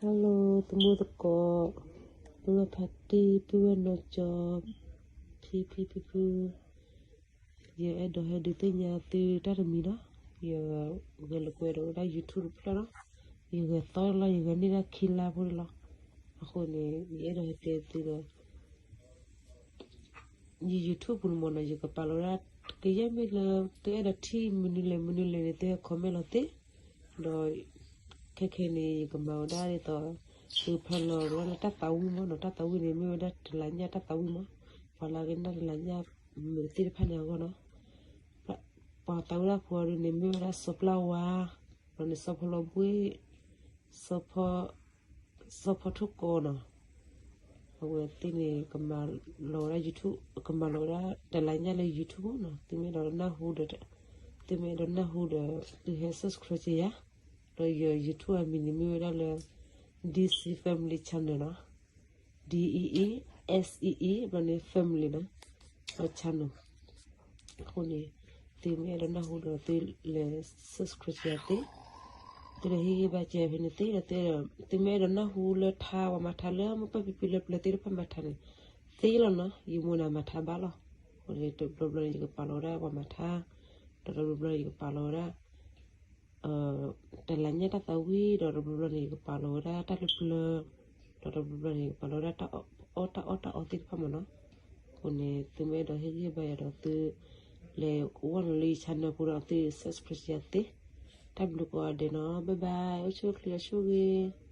Hello သမူသကိး, ပုၢ်ဝဲၢ်ဖါတံၢ် ပုၢ်ဝဲၢ်နီၢ်ကၠီ, ဖံဖံဖုဖု, ယအဲၣ်ဒိးဟဲဒုးသ့ၣ်ညါသုတၢ်တမံၤနီၤ, ယဂဲၤလိာ်ကွဲဒီးဝဲဒၣ် YouTube တဖျၢၣ်နီၤ, ယဂဲၤသီလီၤ ယဂဲၤန့ၢ်ဒၣ်ခံလါဖိန့ၣ်လီၤ, အဃိန့ၣ် ယအဲၣ်ဒိးဟဲတဲသုဒီး ယ YouTube ပူၤန့ၣ်မ့ၢ်နီၤ ယကပာ်လီၤဝဲဒၣ် ကယဲၢ်မ့ၢ်လၢ သုအဲၣ်ဒိးထံၣ်မနုၤလဲၣ်မနုၤလဲၣ်န့ၣ် သုဟဲ comment လီၤသ့, ဒီး ခဲခဲန့ၣ် ယကမၤဝဲဒၣ်ဒ်သိး သုဖၢလီၤဝဲဒၣ်လၢတၢ်သးဝံၣ်မ့ၢ်နီၤ, တၢ်သးဝံၣ်န့ၣ် မ့ၢ်ဝဲဒၣ်တလါညၣ်တၢ်သးဝံၣ်မ့ၢ်, ပှၤလၢကနၣ်တလါညၣ်မုာ်သ့ၣ်တဖၣ်န့ၣ်အဂီၢ်နီၤ, ပှၤသးဝံၣ်တၢ်ဖိအီၤဒ်န့ၣ် မ့ၢ်ဝဲဒၣ်စီၤပျၢ်ဝါ, ဒီးန့ၣ်စီၤဖီလီၤဘှ့ၣ်, စီၤဖီ စီၤဖီထိၣ်ကီနီၤ, အဝဲသ့ၣ်န့ၣ် ကမၤလီၤဝဲဒၣ် YouTube ကမၤလီၤဝဲဒၣ်တလါညၣ်လၢ YouTube နီၤ, သုမ့ၢ်အဲၣ်ဒိးနၢ်ဟူဒီး သုမ့ၢ်အဲၣ်ဒိးနၢ်ဟူဒီး သုဟဲ subscribe ယၤ, ဒီးယ YouTube အမံၤန့ၣ် မ့ၢ်ဝဲဒၣ်လၢ DC Family Channel နီၤ, D E E S E E ဘျီန့ၣ် Family နီၤ, channel အဃိန့ၣ် သုမ့ၢ်အဲၣ်ဒိးနၢ်ဟူဒီးသုလဲၤ subscribe ယၤသ့, သုလဲၤဟ့ၣ်ဂံၢ်ဘါစဲဖဲန့ၣ်သ့ဒီး သုမ့ၢ်အဲၣ်ဒိးနၢ်ဟူလၢထါ ပှၤမၤထါလၢမုၢ်ပၢ်ဖံဖုလၢပျၢၤသ့ၣ်တဖၣ်မၤထါန့ၣ် သ့လီၤနီၤ, ယမိၢ်န့ၣ်မၤထါဘၣ်လီၤ, အဃိန့ၣ် တဘျီဘျီန့ၣ် ယကပာ်လီၤဝဲဒၣ်ပှၤမၤထါ, ဒီးတဘျီဘျီန့ၣ် ယကပာ်လီၤဝဲဒၣ် တလါညၣ်တၢ်သးဝံၣ်ဒီး တဘျီဘျီန့ၣ် ယကပာ်လီၤဝဲဒၣ်တၢ်တပျၢၤ, ဒီးတဘျီဘျီန့ၣ် ယကပာ်လီၤဝဲဒၣ်တၢ်အီၣ်တၢ်အီတၢ်အီသ့ၣ်တဖၣ်မ့ၢ်နီၤ, အဃိန့ၣ် သုမ့ၢ်အဲၣ်ဒိးဟ့ၣ်ဂံၢ်ဘါယၤဒီးသု လဲၤဝဲလီၤလၢယ channel ပူၤဒီးသု subscribe ယၤသ့, တၢ်ဘျုးကိးဂၤဒဲးနီၤ, bye bye အိၣ်ဆူၣ်အိၣ်ချ့ အိၣ်ဆူၣ်ဂ့ၤ